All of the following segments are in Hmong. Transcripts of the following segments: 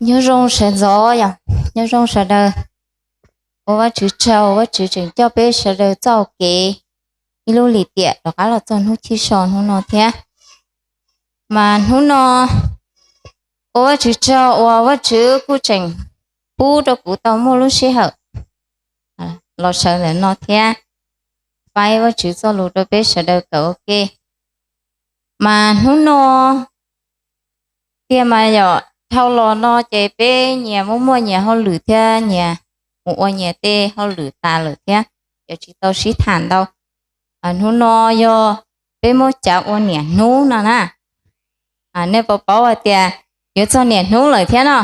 Nyob zoo sawv ntxov yom, nyob zoo sawv daws. Ua Vajtswv tsaug, Vajtswv tseem coj peb sawv daws txoj kev ib lub lim tiam rov qab los txog hnub chiv so hnub no thiab. Mas hnub no ua Vajtswv tsaug uas Vajtswv kuj tseem pub rau kuv tau muaj lub sij hawm los sawv ntawm no thiab faib Vajtswv txoj lus rau peb sawv daws kawm ua ke. Mas hnub no tiag mas yog dhau los no ces peb nyias muaj muaj nyias hauj lwm thiab nyias mus ua nyias tej hauj lwm tas lawm thiab, yuav tsis tau sib tham ntau. Hnub no yog peb muab cav ua niam hnub no na. Nej puas paub hais tias yuav txog niam hnub lawm thiab no?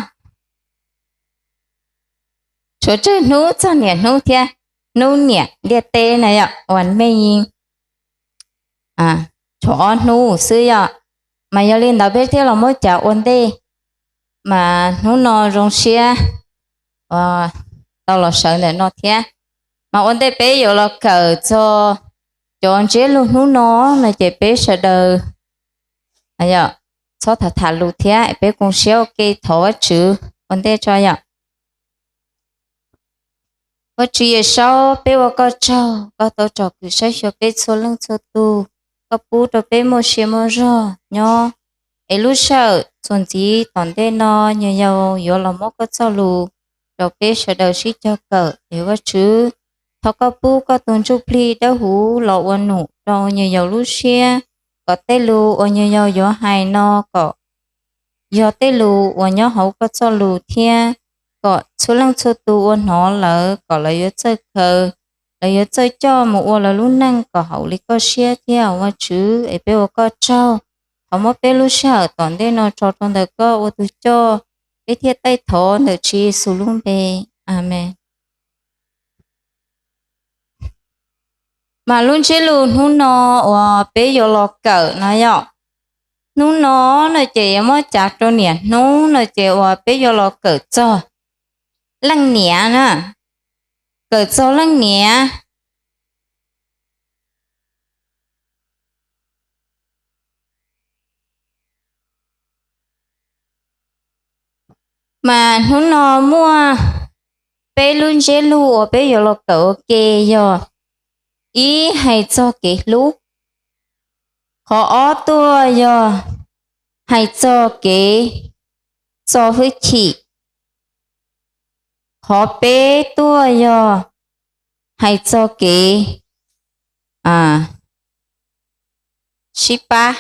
Tshuav tsawg hnub txog niam hnub thiab, hnub niam ntiaj teb na yom, uas mej yeej tshuav ob hnub xwb yom. Mas yog li ntawd peb thiaj los muab cav ua ntej, mas hnub no zoo siab tau los sawv ntawm no thiab. Mas ua ntej peb yuav los kawm txog cov ntsiab lus hnub no no ces peb sawv daws txhob tham tham lus thiab peb koom siab ua ke thov Vajtswv ua ntej tso yom. Vajtswv Yawmsaub, peb ua koj tsaug, koj tau tsom kwm saib xyuas peb txhua leej txhua tus, koj pub rau peb muaj sia muaj zog nyob, es lub sij hawm txuas ntxiv tom ntej no nyuam yaus yuav los muab koj txoj lus rau peb sawv daws sib cog kawm. Es Vajtswv, thov koj pub koj tus Ntsuj Plig Dawb Huv los ua num rau nyuam yaus lub siab, kom tej lus uas nyuam yaus yuav hais no kom yog tej lus uas nyob hauv koj txoj lus thiab kom txhua leej txhua tus uas hnov lawm kom lawv yuav txawj khaws, lawv yuav txawj coj mus ua lawv lub neej kom haum li koj siab thiab. Vajtswv, es peb ua koj tsaug, thov muab peb lub sij hawm tom ntej no tso rau ntawm koj ua tus coj, peb thiaj taij thov ntawm Tswv Yexus lub npe. Amees. Mas lub ntsiab lus hnub no uas peb yuav los kawm no yom, hnub no no ces yuav muab cav rau niam hnub no ces uas peb yuav los kawm txog leej niam na, kawm txog leej niam. Mas hnub no muaj peb lub ntsiab lus uas peb yuav los kawm ua ke yog ib, hais txog kev hlub. Qhov ob tuaj yog hais txog kev txo hwj chim. Qhov peb tuaj yog hais txog kev sib pab.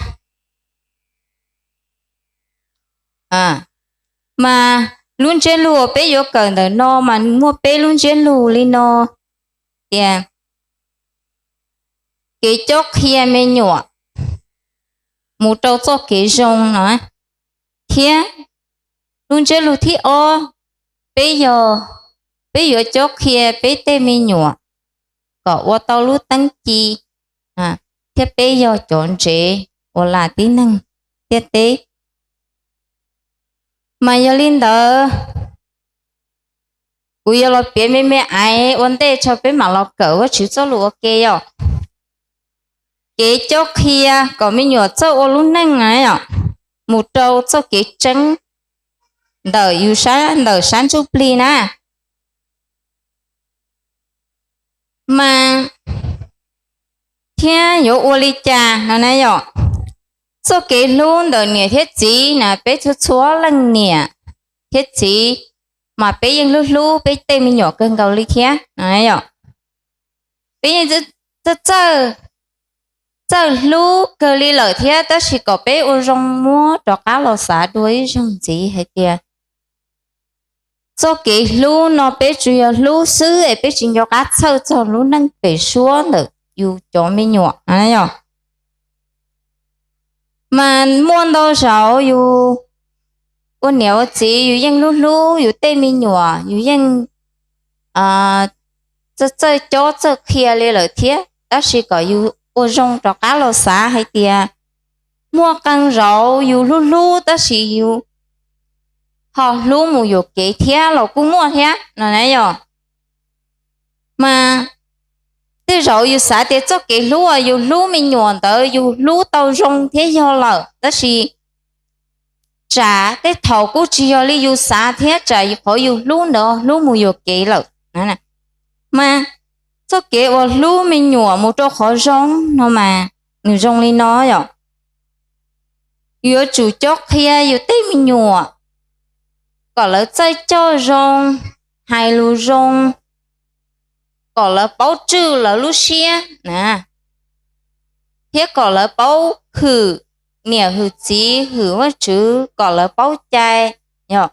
Mas lub ntsiab lus uas peb yuav kawm ntawm no mas muaj peb lub ntsiab lus li no tias kev cob qhia me nyuam mus rau txoj kev zoo no, thiab lub ntsiab lus thib ob, peb yog, peb yuav cob qhia peb tej me nyuam kom ua tau lub teeb ci, thiab peb yog cov ntsev uas lam tib neeg ntiaj teb. Mas yog li ntawd, kuv yuav los piav me me aiv ua ntej tso peb mam los kawm Vajtswv txoj lus ua ke yom. Kev cob qhia kom me nyuam txawj ua lub neej na yom, mus rau txoj kev tseeb ntawm yus sab, ntawm sab ntsuj plig na. Mas thiab yuav ua li cas no na yom? Txoj kev hlub ntawm niam thiab txiv na, peb txhua txhua leej niam thiab txiv mas peb yeej hlub hlub peb tej me nyuam kawg nkaus li thiab no yom. Peb yeej txawj, txawj hlub kawg li lawm thiab, tab sis kom peb ua zoo muab rov qab los xav dua ib zaug ntxiv hais tias txoj kev hlub no peb tsuas yog hlub xwb es peb tsis nco qab txhawj txog lub neej pem suab ntawm yus cov me nyuam yom. Mas muaj ntau zaus yus ua niam ua txiv yus yeej hlub hlub yus tej me nyuam, yus yeej txawj, txawj cob txawj qhia li lawm thiab, tab sis kom yus ua zoo rov qab los xav hais tias muaj qee zaus yus hlub hlub tab sis yus ho hlub mus yuam kev thiab los kuj muaj thiab no na yom. Mas tej zaum yus xav tias txoj kev hlub uas yus hlub me nyuam ntawd yus hlub tau zoo thiab yog lawm, tab sis tsam tej thaum kuj tsis yog li yus xav thiab tsam qhov yus hlub ntawd hlub mus yuam kev lawm. Mas txoj kev uas hlub me nyuam mus rau qhov zoo no mas nws zoo li no yom. Yuav tsum cob qhia yus tej me nyuam kom lawv txawj coj zoo, hais lus zoo, kom lawv paub tswj lawv lub siab na, thiab kom lawv paub hwm niam hwm txiv hwm Vajtswv kom lawv paub cai. Yog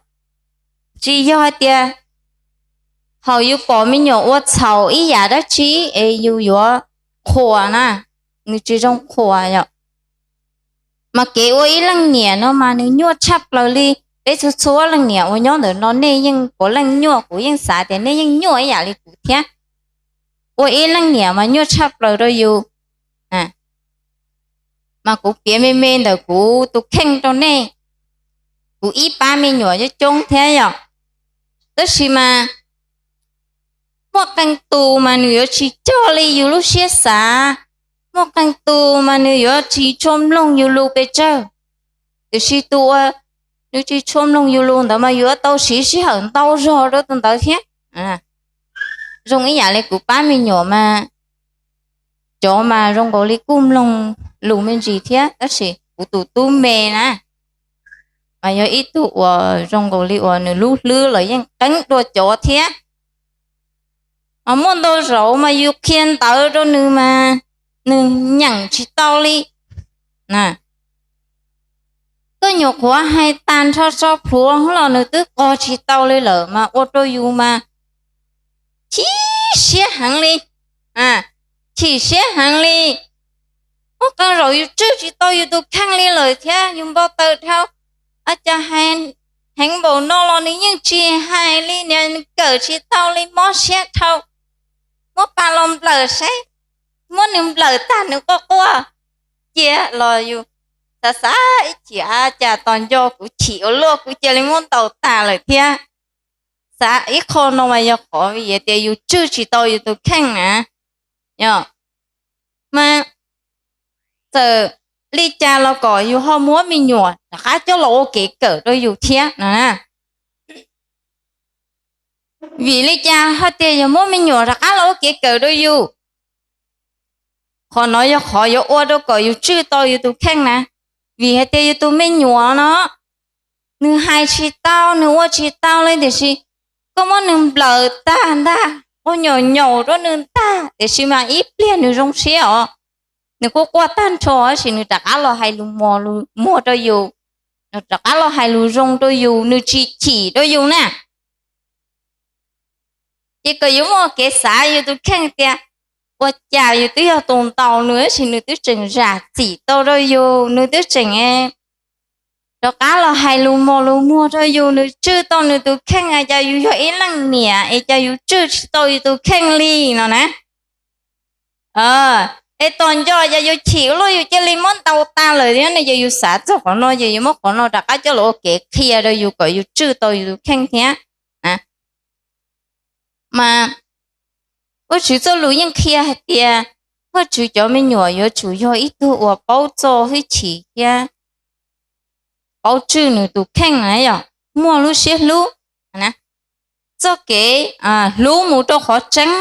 tsis yog hais tias thaum yus pom me nyuam ua txhaum ib yam dab tsi es yus yuav qhuas na, nws tsis zoo qhuas yom. Mas kev ua ib leej niam no mas nws nyuaj tshaj plaws li. Peb txhua txhua leej niam uas nyob ntawm no nej yeej puav leej nyuaj, kuv yeej xav tias nej yeej nyuaj ib yam li kuv thiab. Ua ib leej niam mas nyuaj tshaj plaws rau yus. Mas kuv piav me me ntawm kuv tus kheej rau nej, kuv ib pab me nyuam coob coob thiab yom. Tab sis mas muaj qee tus mas nws yuav tsis coj li yus lub siab xav, muaj qee tus mas nws yuav tsis tshua mloog yus lus pes tsawg. Tiam sis tus uas nws tsis tshua mloog yus lus ntawd mas yuav tau siv sij hawm ntau zog rau tus ntawd thiab. Zoo ib yam li kuv pab me nyuam mas, cov mas zoo nkaus li kuj mloog lus me ntsis thiab, tab sis kuv tus tub me na, mas yog ib tug uas zoo nkaus li uas nws lub hlwb los yeej qeeb dua cov thiab. Mas muaj ntau zaus mas yus qhia ntawv rau nws mas nws nyeem tsis tau li. Koj nyuam qhuav hais tag nrho tso plhuav los nws twb qog tsis tau li lawm mas ua rau yus mas chim siab heev li, chim siab heev li. Muaj qee zaus yus tswj tsis tau yus tus kheej li lawm thiab yus npau taws dhau, cas heev npaum no los nws yeej tsis hais li, nws kawm tsis tau li, mob siab dhau. Muab pas los nplawm saib, muab nws nplawm tag nws quaj quaj cia los yus xav xav ib chim, cas tos nco kuv chim ua luaj kuv cia li muab ntaus tas lawm thiab. Xav ib qho no mas yog qhov vim tias yus tswj tsis tau yus tus kheej na. Mas txawm li cas los kom yus ho muab me nyuam rov qab coj los ua kev kawm rau yus thiab no. Vim li cas hais tias yog muab me nyuam rov qab los ua kev kawm rau yus? Qhov no yog qhov yuav ua rau kom yus tswj tau yus tus kheej na. Vim hais tias yus tus me nyuam no nws hais tsis tau, nws ua tsis tau li, tiam sis koj muab nws nplawm tag ntag, ua nyaum nyaum rau nws ntag, tiam sis mas ib pliag nws zoo siab os, nws kuj quaj tag nrho, tab sis nws rov qab los hais lus muag rau yus, nws rov qab los hais lus zoo rau yus, nws tsis chim rau yus na. Ces kom yus muaj kev xav yus tus kheej tias, ua cas yus twb yog tus ntaus nws, tab sis nws twb tseem zam txim tau rau yus, nws twb tseem rov qab los hais lus mos lus muag rau yus, nws tswj tau nws tus kheej, cas yus yog ib leej niam es cas yus tswj tsis tau yus tus kheej li no na. Es tos nco cas yus chim ua luaj yus cia li muab ntaus tas lawm thiab ne, ces yus xav txog qhov no ces yus muab qhov no rov qab coj los ua kev qhia rau yus kom yus tswj tau yus tus kheej thiab. Mas Vajtswv txoj lus yeej qhia hais tias Vajtswv cov me nyuam yuav tsum yog ib tug uas paub txo hwj chim thiab paub tswj nws tus kheej na yom, muaj lub siab hlub. Txoj kev hlub mus rau qhov tseeb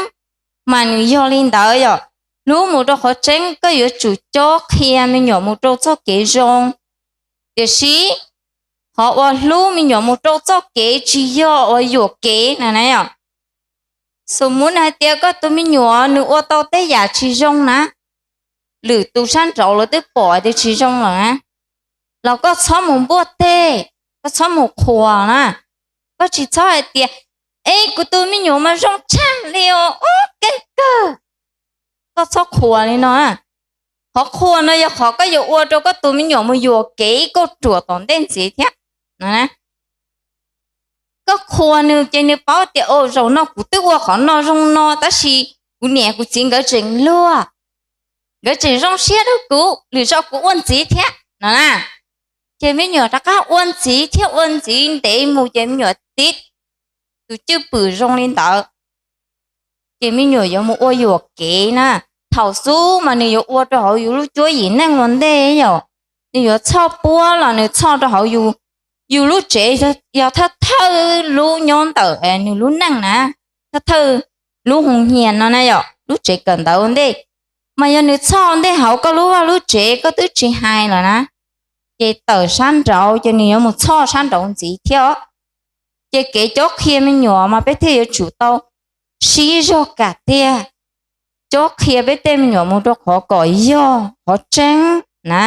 mas nws yog li ntawd yom. Hlub mus rau qhov tseeb koj yuav tsum cob qhia me nyuam mus rau txoj kev zoo. Tiam sis qhov uas hlub me nyuam mus rau txoj kev tsis yog uas yuam kev na na yom. Xus muv hais tias koj tus me nyuam nws ua tau tej yam tsis zoo na, lwm tus sab nraud lawv twb pom tias tsis zoo lawm na, los koj txhob mus npuaj teg, koj txhob mus qhuas na. Koj tsis txhob hais tias, es kuv tus me nyuam mas zoo tshaj li os, ub kev kawg. Koj txhob qhuas li no. Qhov qhuas no yog qhov koj yuav ua rau koj tus me nyuam mus yuam kev kauj ruam tom ntej ntxiv thiab. Koj qhuas nws ces nws paub tias, o, zaum no kuv twb ua qhov no zoo no tab sis kuv niam kuv txiv nkawd tseem luag, nkawd tseem zoo siab rau kuv, lwm zaus kuv ua ntxiv thiab no na. Ces me nyuam rov qab ua ntxiv thiab ua ntxiv ntev mus ces me nyuam tiv tus cwj pwm zoo li ntawd. Ces me nyuam yuav mus ua yuam kev na. Thaum xub mas nws yuav ua rau hauv yus lub cuab yim neej ua ntej yom. Nws yuav txhoj puab los nws txhoj rau hauv yus yus lub tsev yog thawj thawj lub nyob ntawm nws lub neej na, thawj thawj lub hoo nyiaj no na yom, lub tsev kawm ntawv ua ntej. Mas yog nws txhoj ua ntej hauv koj lub vaj lub tsev koj twb tsis hais lawm na, ces tawm sab nraud ces nws yuav mus txhoj sab nraud ntxiv thiab os. Ces kev cob qhia me nyuam mas peb thiaj yuav tsum tau sib zog kam tiag, cob qhia peb tej me nyuam mus rau qhov kom yog qhov tseeb na,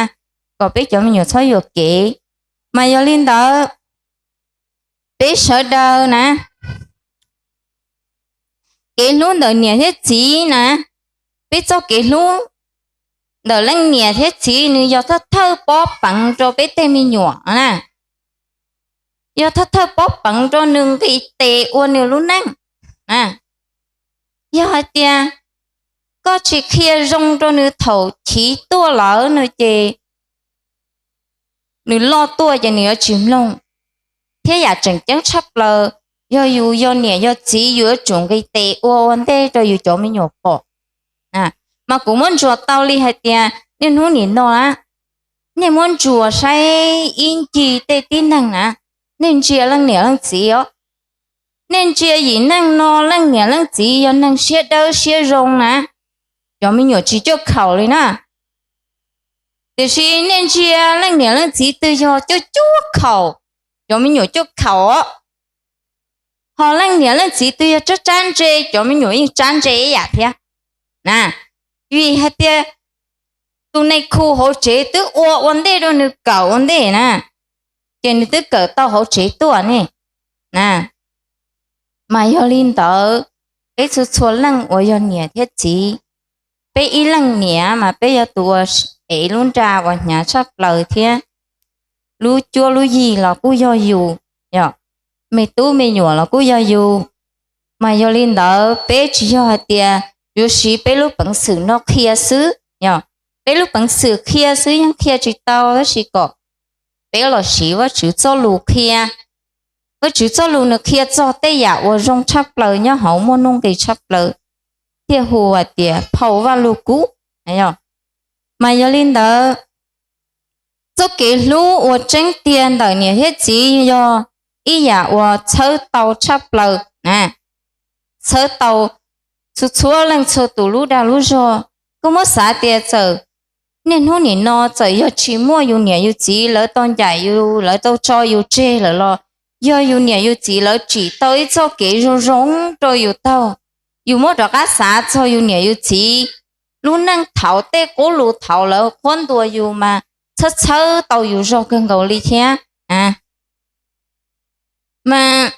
kom peb cov me nyuam txhob yuam kev. Mas yog li ntawd, peb sawv daws na, kev hlub ntawm niam thiab txiv na, peb txoj kev hlub ntawm leej niam thiab txiv nws yog thawj thawj pob peev rau peb tej me nyuam na, yog thawj thawj pob peev rau nws nqis tes ua nws lub neej. Yog hais tias koj tsis qhia zoo rau nws thaum chiv tuaj lawm no ces nws loj tuaj ces nws yuav tsis mloog. Thiab yam tseem ceeb tshaj plaws, yog yus yog niam yog txiv yus yuav tsum nqis tes ua ua ntej rau yus cov me nyuam pom. Mas kuv muab ntsuas tau li hais tias niaj hnub nim no na, nej muab ntsuas saib ib ncig tej tib neeg na, nej ntsia leej niam leej txiv os, nej ntsia yim neej no leej niam leej txiv yog neeg siab dawb siab zoo na, cov me nyuam tsis cuaj khaum li na. Tiam sis nej ntsia leej niam leej txiv twg yog cuaj cuaj khaum, cov me nyuam cuaj khaum os. Ho leej niam leej txiv twg yog tsab tsab ntse, cov me nyuam yeej tsab ntse ib yam thiab na. Vim hais tias tus nais khu hauv tsev twb ua ua ntej rau nws kawm ua ntej na, ces nws twb kawm tau hauv tsev tuaj ne na. Mas yog li ntawd, peb txhua txhua leej uas yog niam thiab txiv, peb ib leej niam mas peb yog tus uas ev lub nra uas hnyav tshaj plaws thiab, lub cuab lub yig los kuj yog yus, me tub me nyuam los kuj yog yus. Mas yog li ntawd peb tsis yog hais tias yuav siv peb lub peev xwm no qhia xwb, yog peb lub peev xwm qhia xwb yeej qhia tsis tau, tab sis kom peb los siv Vajtswv txoj lus qhia. Vajtswv txoj lus nws qhia txog tej yam uas zoo tshaj plaws nyob hauv muaj nuj nqis tshaj plaws, thiaj hu hais tias phau Vajluskub. Mas yog li ntawd, txoj kev hlub uas tseeb tiag ntawm niam thiab txiv yog ib yam uas txhawb tau tshaj plaws, txhawb tau txhua txhua leej txhua tus lub dag lub zog. Koj muab xav tias txawm niaj hnub nim no txawm yog tsis muaj yus niam yus txiv lawv tau ncaim yus, lawv tau tso yus tseg lawm los, yog yus niam yus txiv lawv tsim tau ib txoj kev zoo zoo rau yus taug, yus muab rov qab xav txog yus niam yus txiv lub neej thaud, tej qub lus thaud lawv qhuab ntuas yus mas txhawb txhawb tau yus zog kawg nkaus li thiab. Mas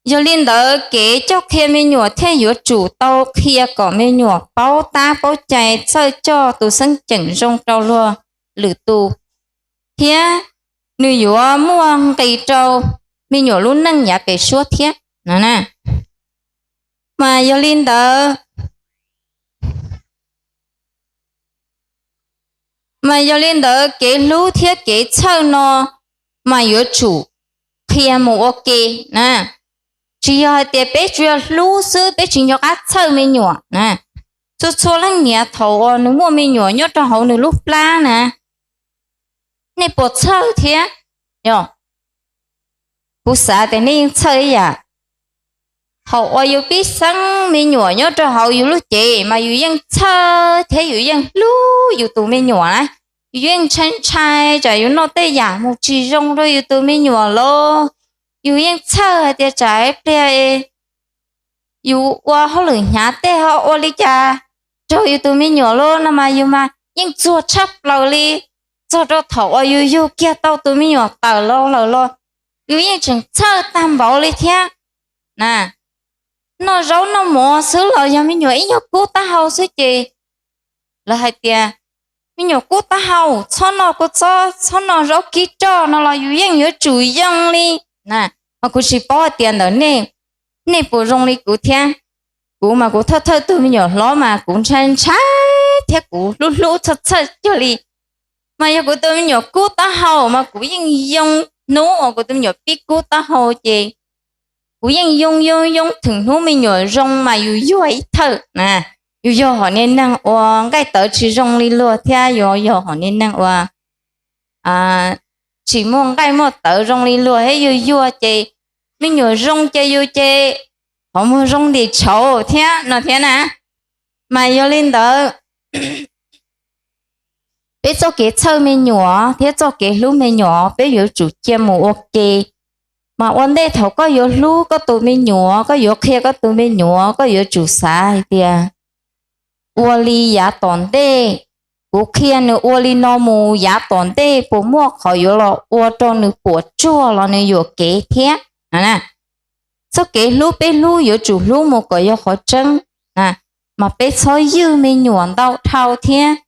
yog li ntawd kev coj qhia me nyuam thiaj yuav tsum tau qhia kom me nyuam paub tab paub cai txawj coj tus xeeb ceem zoo rau luag lwm tus, thiab nws yuav muaj nqis rau me nyuam lub neej yav pem suab thiab no na. Mas yog li ntawd, mas yog li ntawd kev hlub thiab kev txhawj no mas yuav tsum qhia mus ua ke na. Tsis yog hais tias peb tsuas yog hlub xwb peb tsis nco qab txhawj me nyuam na. Txhua txhua leej niam thaum uas nws muaj me nyuam nyob rau hauv nws lub plab na, nej puas txhawj thiab? Yog, kuv xav tias nej yeej txhawj ib yam. Thaum uas yus pib xeeb me nyuam nyob rau hauv yus lub cev mas yus yeej txhawj thiab yus yeej hlub yus tus me nyuam na. Yus yeej ntshai ntshai tsam yus noj tej yam mus tsis zoo rau yus tus me nyuam los, yus yeej txhawj hais tias tsam ib pliag yus ua hauj lwm hnyav tej ho ua li cas raug yus tus me nyuam los no mas yus mas yeej txuag tshaj plaws li. Txog rau thaum uas yus yug kiag tau tus me nyuam tawm los lawm los yus yeej tseem txhawj tag npaum li thiab na. Noj zaub noj mov xwb los yog me nyuam ib nyuag kub taub hau xwb ces lawv hais tias me nyuam kub taub hau txhob noj kua txob txhob noj zaub kib roj no los yus yeej yuav tsum yoo li na. Mas kuv tsis paub hais tias ntawm nej, nej puas zoo li kuv thiab. Kuv mas kuv thawj thawj tug me nyuam hlob mas kuv ntshai ntshai thiab kuv hlub hlub txhawj txhawj cuag li. Mas yog kuv tus me nyuam kub taub hau mas kuv yeej yoo, hnub uas kuv tus me nyuam pib kub taub hau ces kuv yeej yoo yoo yoo txog hnub me nyuam zoo mas yus yuag ib thawj na. Yus yog hom niag neeg uas nqaij tawv tsis zoo li luag thiab yus yog hom niag neeg uas tsis muaj nqaij muaj tawv zoo li luag thiab, yus yuag ces me nyuam zoo ces yus ces qhov muag zoo ntim tshauv thiab no thiab na. Mas yog li ntawd, peb txoj kev txhawj me nyuam thiab txoj kev hlub me nyuam peb yuav tsum cia mus ua ke. Mas ua ntej thaum koj yuav hlub koj tus me nyuam, koj yuav qhia koj tus me nyuam, koj yuav tsum xav hais tias ua li yav tom ntej, kuv qhia nws ua li no mus, yav tom ntej puas muaj qhov yuav los ua rau nws puas tsuaj los nws yuam kev thiab. Txoj kev hlub peb hlub yuav tsum hlub mus kom yog qhov tseeb, mas peb txhob ywj me nyuam ntau dhau thiab.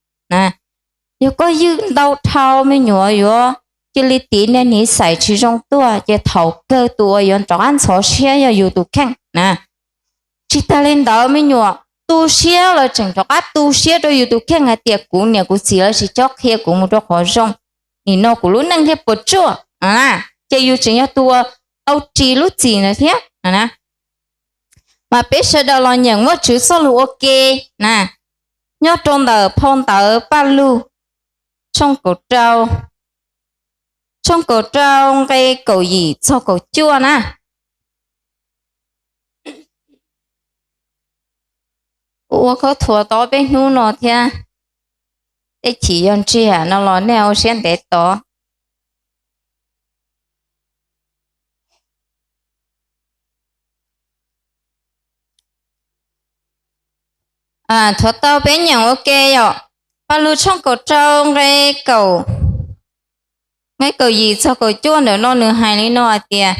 Yog koj ywj ntau dhau me nyuam yuav cia li tiv niag niv xais tsis zoo tuaj, ces thaum kawg tus uas yuav rov qab ntxhov siab yog yus tus kheej na. Tsis tas li ntawd me nyuam tu siab los tseem rov qab tu siab rau yus tus kheej hais tias kuv niam kuv txiv lawv tsis cob qhia kuv mus rau qhov zoo, nim no kuv lub neej thiaj puas tsuaj. Ces yus tseem yog tus uas tau ris lub txim ntawd thiab. Mas peb sawv daws los nyeem Vajtswv txoj lus ua ke na, nyob rau ntawm phau ntawv Paj Lug tshooj kaum rau, tshooj kaum rau nqe kaum yim txog kaum cuaj na. Ua khaub thuas tau peb hnub no thiab, tej chim yog ntsiag no los nej ua siab ntev tod. Thov tau peb nyeem ua ke yom. Paj Lug tshooj kaum rau nqe kaum, nqe kaum yim txog kaum cuaj ntawm no nws hais li no hais tias,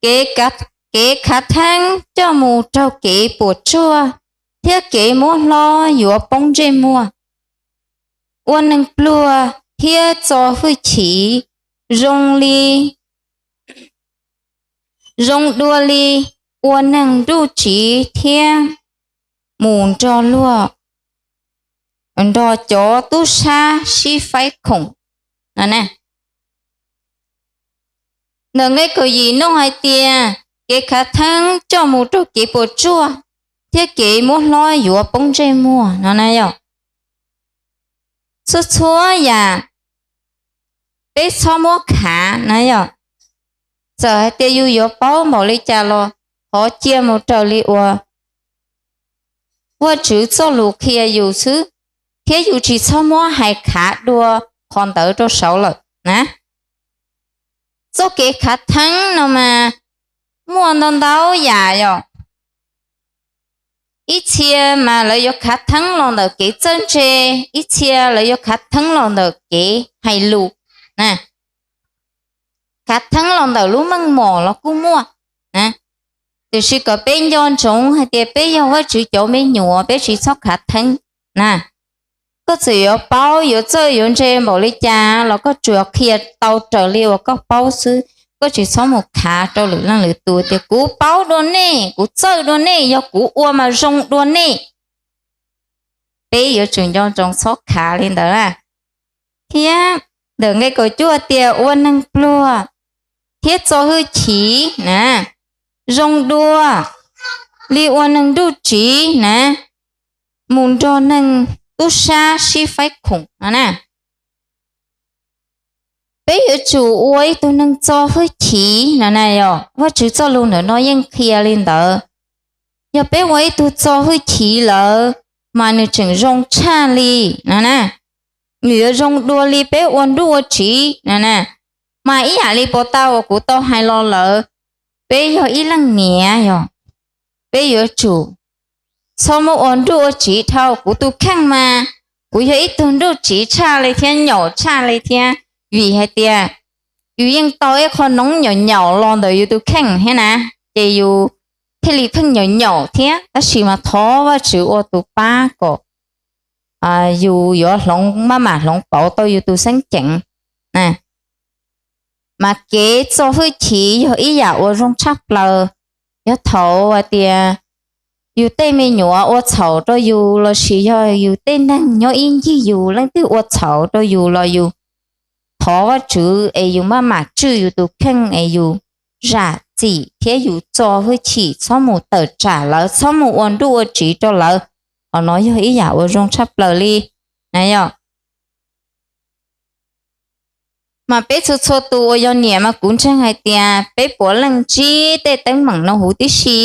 kev khav theeb coj mus raug kev puas tsuaj, thiab kev muab hlob yuav poob ntsej muag. Ua neeg pluag thiab txo hwj chim zoo li, zoo dua li ua neeg nruj tsiv thiab mus nrog luag, nrog cov tub sab sib faib khoom. Ntawm nqe kaum yim nug hais tias, kev khav theeb coj mus raug kev puas tsuaj, thiab kev muab hlob yuav poob ntsej muag no na yom. Txhua txhua yam peb txhob muab khav na yom. Txawm hais tias yus yuav paub npaum li cas los thov cia mus raws li uas Vajtswv txoj lus qhia yus xwb, thiab yus tsis txhob muab hais khav dua qhov ntawd rau saud lawm na. Txoj kev khav theeb no mas muaj ntau ntau yam yom. Ib txhia mas lawv yuav khav theeb los ntawm kev txawj ntse, ib txhia lawv yuav khav theeb los ntawm kev hais lus, khav theeb los ntawm lub meej mom los kuj muaj. Tiam sis kom peb nco ntsoov hais tias peb yog Vajtswv cov me nyuam peb tsis txhob khav theeb na. Koj txawm yuav paub yuav txawj yuav ntse npaum li cas los koj tsuas qhia tau raws li uas koj paub xwb, koj tsis txhob mus khav rau lwm leej lwm tus tias kuv paub dua nej, kuv txawj dua nej, yog kuv ua mas zoo dua nej. Peb yuav tsum nco ntsoov txhob khav li ntawd. Thiab ntawm nqe kaum cuaj tias ua neeg pluag thiab txo hwj chim na, zoo dua li ua neeg nruj tsiv na, mus nrog neeg tub sab sib faib khoom no na. Peb yuav tsum ua ib tug neeg txo hwj chim no na yom. Vajtswv txoj lus ntawm no yeej qhia li ntawd. Yog peb ua ib tug txo hwj chim lawm mas nws tseem zoo tshaj li no na. Nws yuav zoo dua li peb ua nruj ua tsiv no na. Mas ib yam li puas tau uas kuv tau hais los lawm, peb yog ib leej niam yog peb yuav tsum txhob muab ua nruj ua tsiv dhau. Kuv tus kheej mas kuv yog ib tug nruj tsiv tshaj li thiab nyaum tshaj li thiab, vim hais tias yus yeej tau ib qho noob nyaum nyaum los ntawm yus tus kheej thiab na, ces yus thiaj li pheej nyaum nyaum thiab. Tab sis mas thov Vajtswv ua tus pab kom yus yuav hloov, maj mam hloov pauv tau yus tus xeeb ceem. Mas kev txo hwj chim yog ib yam uas zoo tshaj plaws. Yog thaum hais tias yus tej me nyuam ua txhaum rau yus lossis yog yus tej neeg nyob ib ncig yus leej twg ua txhaum rau yus los yus thov Vajtswv es yus maj mam tswj yus tus kheej es yus zam txim thiab yus txo hwj chim txhob mus tawm tsam lawv, txhob mus ua nruj ua tsiv rau lawv. Qhov no yog ib yam uas zoo tshaj plaws li na yom. Mas peb txhua txhua tus uas yog niam mas kuv ntseeg hais tias peb puav leej ntsib tej teeb meem no huv tib si.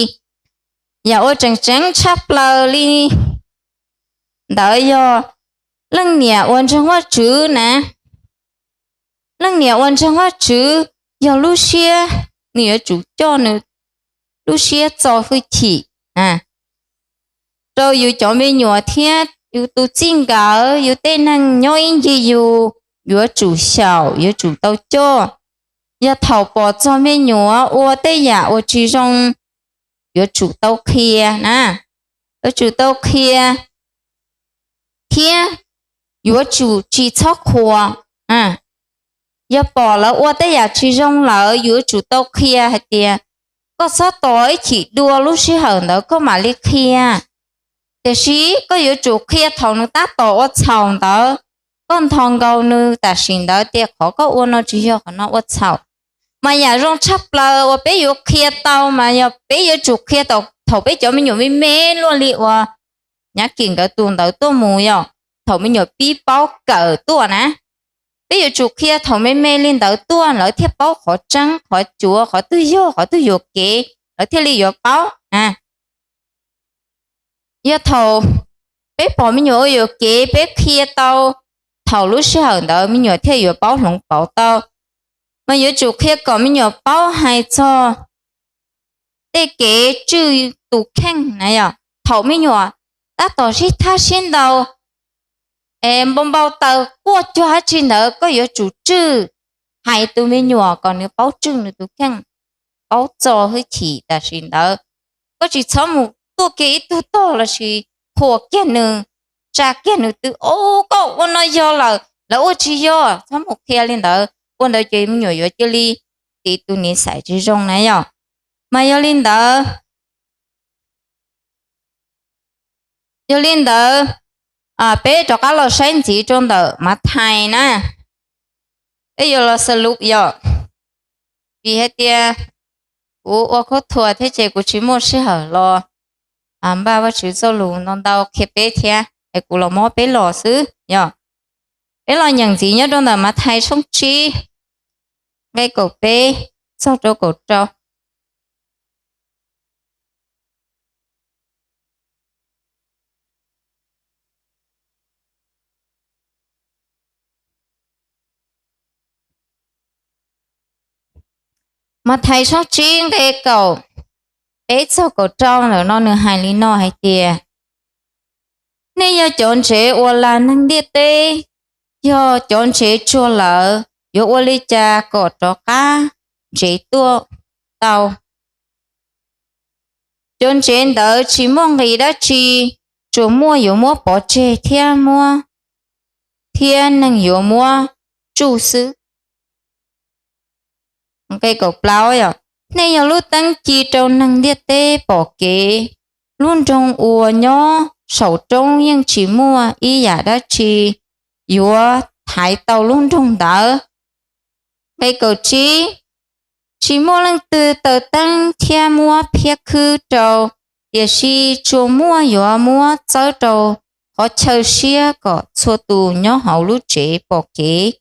Yam uas tseem ceeb tshaj plaws li ntawd yog leej niam uas ntseeg Vajtswv na, leej niam uas ntseeg Vajtswv yog lub siab nws yuav tsum coj nws lub siab txo hwj chim rau yus cov me nyuam thiab yus tus txij nkawm, yus tej neeg nyob ib ncig yus yuav tsum xyaum, yuav tsum tau coj. Yog thaum pom txog me nyuam ua tej yam uas tsis zoo, yuav tsum tau qhia na, yuav tsum tau qhia thiab yuav tsum tsis txhob qhuas. Yog pom lawv ua tej yam tsis zoo lawm yuav tsum tau qhia hais tias, koj txhob tos ib chim dua lub sij hawm ntawd koj mam li qhia. Tiam sis koj yuav tsum qhia thaum nws tab tom ua txhaum ntawd, koj ntho nkaus nws tam sim ntawd tias qhov koj ua no tsis yog qhov no ua txhaum. Mas yam zoo tshaj plaws uas peb yuav qhia tau mas yog peb yuav tsum qhia thaum peb cov me nyuam me me luaj li uas nyab kim nkawd tus ntawd tuaj mus yog thaum me nyuam pib paub kawm tuaj na. Peb yuav tsum qhia thaum me me li ntawd tuaj lawv thiaj paub qhov tseeb qhov cuav, qhov twg yog qhov twg yuam kev, lawv thiaj li yuav paub. Yog thaum peb pom me nyuam ua yuam kev peb qhia tau thaum lub sij hawm ntawd me nyuam thiaj yuav paub hloov pauv tau. Mas yuav tsum qhia kom me nyuam paub hais txog tej kev tswj tus kheej na yom. Thaum me nyuam tab tom sib thab sib ntaus, npau npau taws quaj cuag dab tsi ntawd koj yuav tsum tswj, hais tus me nyuam kom nws paub tswj nws tus kheej, paub txo hwj chim tam sim ntawd. Koj tsis txhob mus tuaj kiag ib tug tog lossis qhuas kiag nws, tsa kiag nws twb, o, koj ua no yog lawm, lawv ua tsis yog, txhob mus qhia li ntawd. Ua ntawd ces me nyuam yuav cia li tiv tus niv xais tsis zoo na yom. Mas yog li ntawd, yog li ntawd, peb rov qab los saib ntxiv rau ntawm Mathais na. Peb yuav los xalup yom, vim hais tias kuv ua khaub thuas thiab ces kuv tsis muaj sij hawm los npaj Vajtswv txoj lus ntau ntau qhia peb thiab es kuv los mob peb los xwb yom. Peb los nyeem ntxiv nyob rau ntawm Mathais tshooj tsib, nqe kaum peb txog rau kaum rau. Mathais tshooj tsib nqe kaum peb txog kaum rau ntawm no nws hais li no hais tias, nej yog cov ntsev uas las neeg ntiaj teb. Yog cov ntsev tsuag lawm yuav ua li cas kom rov qab ntsev tuaj tau? Cov ntsev ntawd tsis muaj nqis dab tsi, tsuas muaj yuav muab pov tseg thiab muab, thiab neeg yuav muab tsuj xwb. Nqe kaum plaub, nej yog lub teeb ci rau neeg ntiaj teb pom kev. Lub nroog uas nyob saum roob yeej tsis muaj ib yam dab tsi yuav thaiv tau lub nroog ntawd. Nqe kaum tsib, tsis muaj leej twg taws teeb thiab muab phiab khwb rau, tiam sis tsuas muaj yuav muab txawb rau qhov chaw siab kom txhua tus nyob hauv lub tsev pom kev.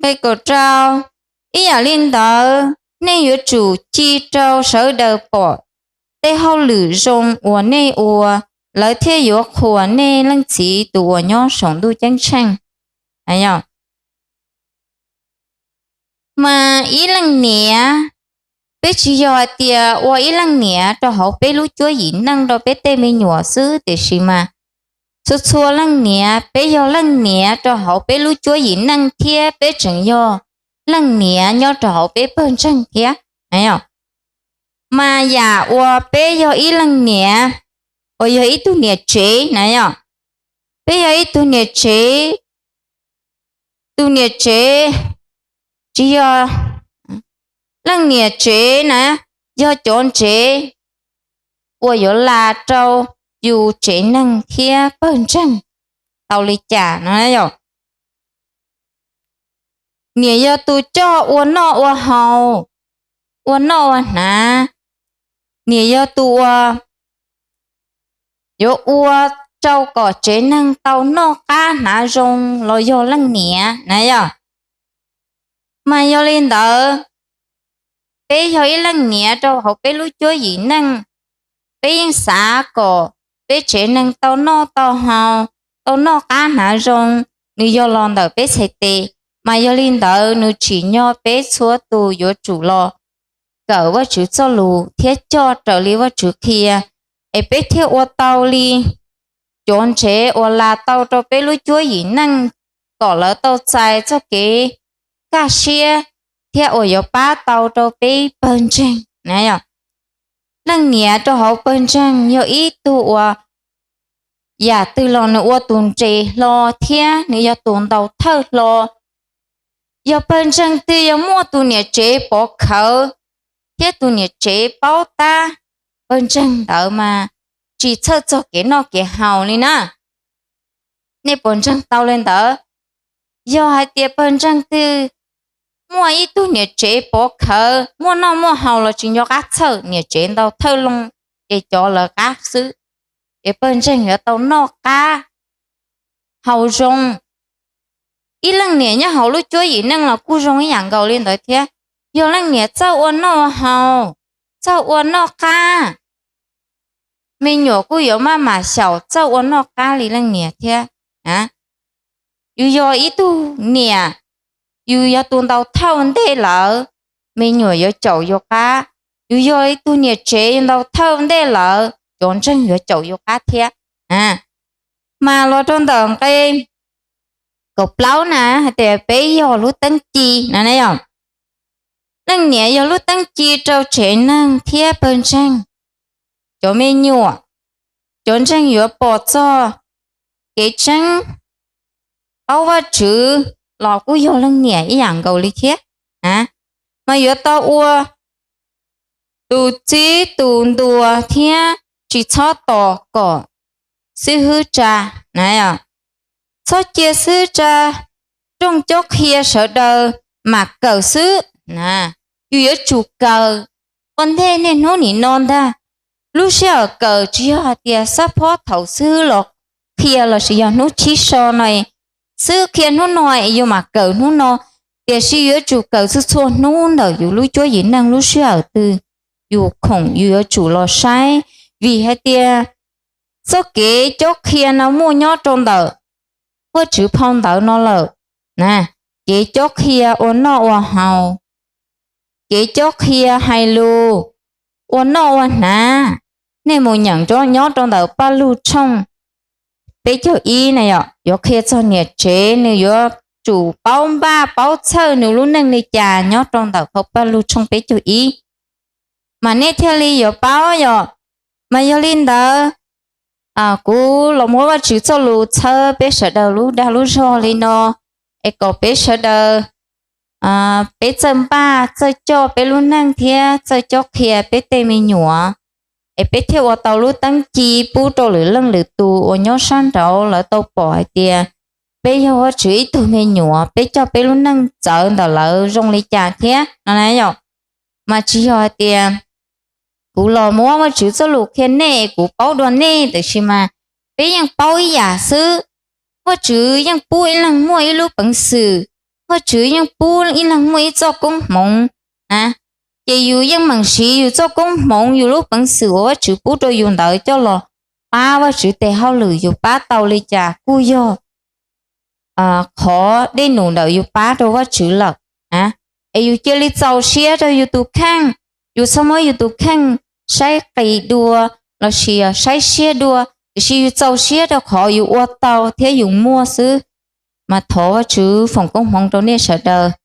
Nqe kaum rau, ib yam li ntawd, nej yuav tsum ci rau sawv daws pom tej hauj lwm zoo uas nej ua, lawv thiaj yuav qhuas nej Leej Txiv tus uas nyob saum ntuj ceeb tsheej. Mas ib leej niam, peb tsis yog hais tias ua ib leej niam rau hauv peb lub cuab yim neej rau peb tej me nyuam xwb, tiam sis mas txhua txhua leej niam peb yog leej niam rau hauv peb lub cuab yim neej thiab peb tseem yog leej niam nyob rau hauv peb pawg ntseeg thiab. Mas yam uas peb yog ib leej niam, uas yog ib tug niam tsev na yom, peb yog ib tug niam tsev, tus niam tsev tsis yog, leej niam tsev na yog cov ntsev uas yuav las rau yus tsev neeg thiab pawg ntseeg tau li cas no yom. Niam yog tus coj ua noj ua haus, ua noj ua hnav, niam yog tus uas yuav ua rau kom tsev neeg tau noj qab hnav zoo los yog leej niam na yog. Mas yog li ntawd, peb yog ib leej niam rau hauv peb lub cuab yim neej, peb yeej xav kom peb tsev neeg tau noj tau haus, tau noj qab hnav zoo, nws yog los ntawm peb txhais tes. Mas yog li ntawd nws tsim nyog peb txhua tus yuav tsum los kawm Vajtswv txoj lus thiab coj raws li Vajtswv qhia, es peb thiaj ua tau li cov ntsev uas las tau rau peb lub cuab yim neej kom lawv tau txais txoj kev kaj siab thiab uas yuav pab tau rau peb pawg ntseeg. Leej niam rau hauv pawg ntseeg yog ib tug uas yam twg los nws ua tus nres hlo thiab nws yog tus ntaus thawj hlo. Yog pawg ntseeg twg yog muaj tus niam tsev pov khawv thiab tus niam tsev paub tab, pawg ntseeg ntawd mas tsis txhawj txog kev noj kev haus li na. Nej puas ntseeg tau li ntawd? Yog hais tias pawg ntseeg twg muaj ib tug niam tsev pov khawv, muaj noj muaj haus los tsis nco qab txhawj, niam tsev ntaus thawj loo, ces cov lawv qab xwb, ces pawg ntseeg yuav tau noj qab haus zoo. Ib leej niam nyob hauv lub cuab yim neej los kuj zoo ib yam nkaus li ntawd thiab. Yog leej niam txawj ua noj ua haus, txawj ua noj qab, me nyuam kuj yuav maj mam xyaum txawj ua noj qab li leej niam thiab. Yus yog ib tug niam, yus yog tus ntaus thawj ntej lawm, me nyuam yuav caum yus qab. Yus yog ib tug niam tsev yus ntaus thawj ntej lawm, cov ntseeg yuav caum yus qab thiab. Mas los rau ntawm nqe kaum plaub na hais tias peb yog lub teeb ci na yog. Leej niam yog lub teeb ci rau tsev neeg thiab pawg ntseeg, cov me nyuam, cov ntseeg yuav pom txog kev tseeb, paub Vajtswv los kuj yog leej niam ib yam nkaus li thiab. Mas yuav tau ua tus txib tus ntuas thiab tsis txhob tos kom xib hwb tsa na. Txhob cia xib hwb tsa rooj cob qhia sawv daws mam kawm xwb. Yus yuav tsum kawm ua ntej niaj hnub nim no ntag. Lub sij hawm kawm tsis yog hais tias xab phob thaum xib hwb los qhia lossis yog hnub chib so no, xib hwb qhia hnub no es yus mam kawm hnub no, tiam sis yuav tsum kawm txhua txhua hnub ntawm yus lub cuab yim neej lub sij hawm twg yus khoom yus yuav tsum los saib, vim hais tias txoj kev cob qhia no muaj nyob rau ntawm Vajtswv phau ntawv no lawm. Kev cob qhia ua noj ua haus, kev cob qhia hais lus, ua noj ua hnav, nej mus nyeem nyob rau ntawm Paj Lug tshooj peb caug ib na yom, yuav qhia txog niam tsev nws yuav tsum paub npaj paub txhawj nws lub neej li cas nyob rau ntawm phau Paj Lug tshooj peb caug ib. Mas nej thiaj li yuav paub yom. Mas yog li ntawd, kuv los muab Vajtswv txoj lus txhawb peb sawv daws lub dag lub zog li no, es kom peb sawv daws, peb txawj npaj txawj coj peb lub neej thiab txawj cob qhia peb tej me nyuam, es peb thiaj ua tau lub teeb ci pub rau lwm leej lwm tus uas nyob sab nraud lawv tau pom hais tias peb yog Vajtswv ib tug me nyuam, peb coj peb lub neej txawv ntawm lawv zoo li cas thiab no na yom. Mas tsis yog hais tias kuv los muab Vajtswv txoj lus qhia nej, kuv paub dua nej, tiam sis mas peb yeej paub ib yam xwb. Vajtswv yeej pub ib leeg muaj ib lub peev xwm, Vajtswv yeej pub ib leeg muaj ib txoj koob hmoov na. Ces yus yeej meem siv yus txoj koob hmoov, yus lub peev xwm uas Vajtswv pub rau yus ntawd coj los pab Vajtswv tes hauj lwm, yus pab tau li cas kuj yog qhov dej num ntawm yus pab rau Vajtswv lawm. Es yus cia li txaus siab rau yus tus kheej, yus txhob muab yus tus kheej saib qis dua lossis saib siab dua, tiam sis yus txaus siab rau qhov yus ua tau thiab yus muaj xwb. Mas thov Vajtswv foom koob hmoov rau nej sawv daws.